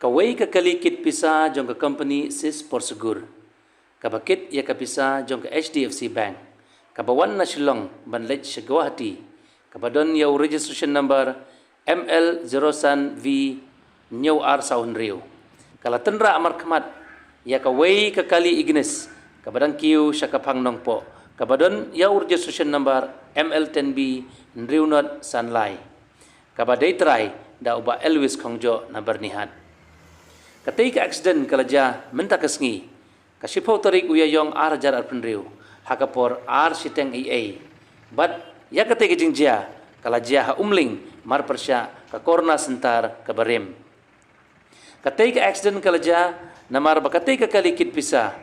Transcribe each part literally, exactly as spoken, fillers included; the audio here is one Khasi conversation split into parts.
Kawei ka kali kit pisa jong ka company Sis Porsegur, kaba kit ïa ka pisa jong ka H D F C Bank, kaba wan na Shillong ban leit sha Guwahati, kaba don ïa u registration number M L zero san V hynñiew ar saw hynriew, ka la tynrah markhmat ïa kawei ka kali Ignis kaba dang kiew sha ka phang Nongpoh, kaba don ïa u registration number M L ten B hynriew not san lai, kaba dei trai da u Bah Elwis Khongjoh na Byrnihat. Katei ka accident ka la jia mynta ka sngi, ka shiphew tarik u Ïaïong ar hajar arphew hynriew, ha ka por ar shiteng eiei. Bad ïa katei ka jingjia ka la jia ha Umling, marpyrshah ka Corona Centre kaba rim. Katei ka accident ka la jia namar ba katei ka kali kit pisa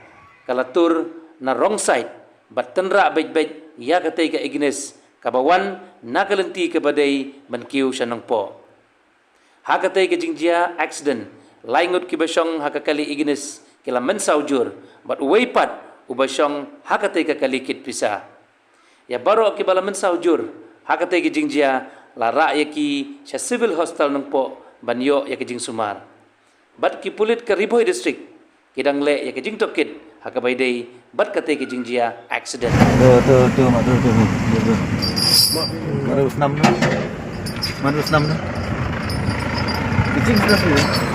ka la tur na wrong side bad tynrah beit beit ïa katei ka Ignis kaba wan na ka lynti kaba dei ban kiew sha Nongpoh. Ha katei ka jingjia accident, lai ngut kiba shong ha ka kali Ignis ki la mynsaw jur, bad uwei pat uba shong ha katei ka kali kit pisa. Ïa baroh kiba la mynsaw jur ha katei ka jingjia la rah ïa ki sha Civil Hospital Nongpoh ban ïoh ïa ka jingsumar. Bad ki pulit ka Ri Bhoi District ki dang leh ïa ka jingtohkit ha kaba ïadei bad katei ka jingjia accident. Tu, tu, tu, mak tu, tu, tu, tu. Mak tu snam tu. Mak tu snam tu. Ki jing snam tu.